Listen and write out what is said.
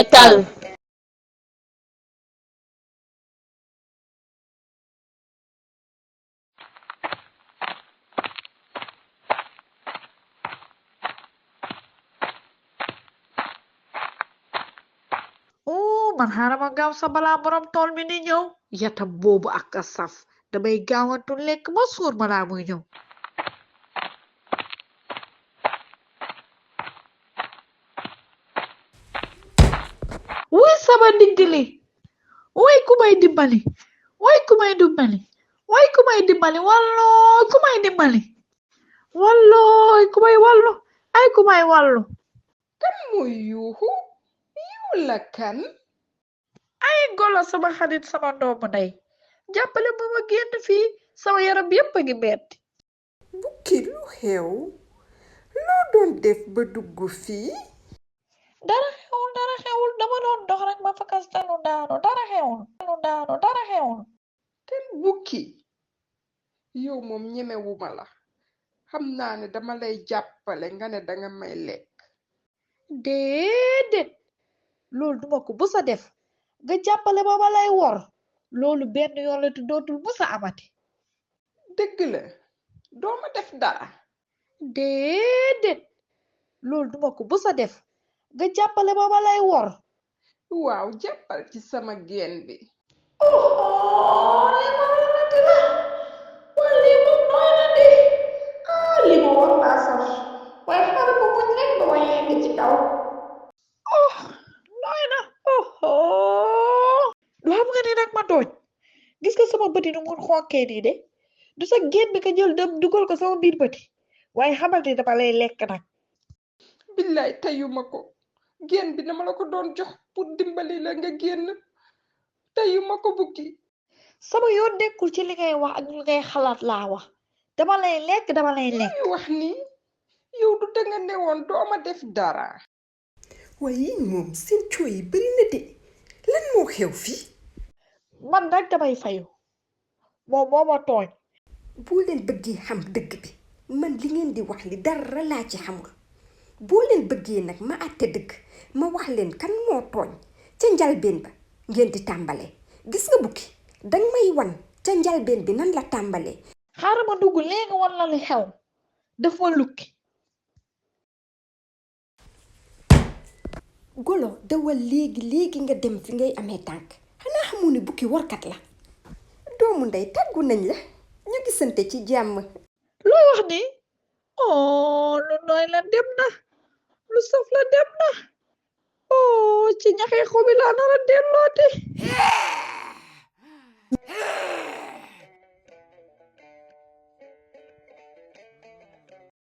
lekkal man xaaral ma gaaw sa balaa borom tool mi di ñëw yatam boobu ak a saf damay gaawantu lekk ba suur balaa muy ñëw wuy sama ndigg li way ku may dimbali way ku may dimbali way ku may dimbali wallooy ku may dimbali wallooy ku may wallu ay ku may wallu kan mooy yuuxu yow la kan ay golo sama xarit sama doomu ndey jàppale ma ma génn fii sama yaram yépp a ngi metti Bukki lu xew loo doon def ba dugg fii dara xewul dama doon dox rek ma fakkastalu daanu dara xewul kan Bukki yow moom ñemewuma la xam naa ne dama lay jàppale nga ne danga may lekk déedéet loolu duma ko bu sa def nga jàppale ma ma lay wor loolu benn yoon la te dootul bu sa amati dëgg la dooma def dara déedéet loolu duma ko bu sa def nga jàppale ma ma lay wor waaw jàppal ci sama geen bi lii ma warati la waa lii moom nooy na di lii ma war naa saf waaye xaaral ma muñ rek ba ma yegg ci kaw nooy na du xam nga ni nag ma tooj gis nga sama bëti nu mun xonkee nii de du sa génn bi ka jël dem dugal ko sama biir bëti waaye xamal ni dama lay lekk nag billaay tayuma ko geen bi dama la ko doon jox pour dimbali la nga génn tayuma ko Bukki sama yoon nekkul ci li ngay wax ak li ngay xalaat laa wax dama lay lekk luy wax ni yow du danga newoon dooma def dara waaye moom seen cooy yi bari na de lan moo xew fii man nag damay fayu moom moo ma tooñ boo leen bëggee xam dëgg bi man li ngeen di wax li dara laa ci xamul boo leen bëggee nag ma àtte dëgg ma wax leen kan moo tooñ ca njalbeen ba ngeen di tàmbalee gis nga Bukki danga may wan ca njalbeen bi nan la tàmbalee xaaral ma dugg léegi wan la li xew daf ma lukki golo dawal léegi nga dem fi ngay amee tànk xanaa xamu ne Bukki warkat la doomu ndey tàggu nañ la ñu gisante ci jàmm looy wax ni lu nooy la dem na lu saf la dem na ci ñaxee xobi laa nara delloote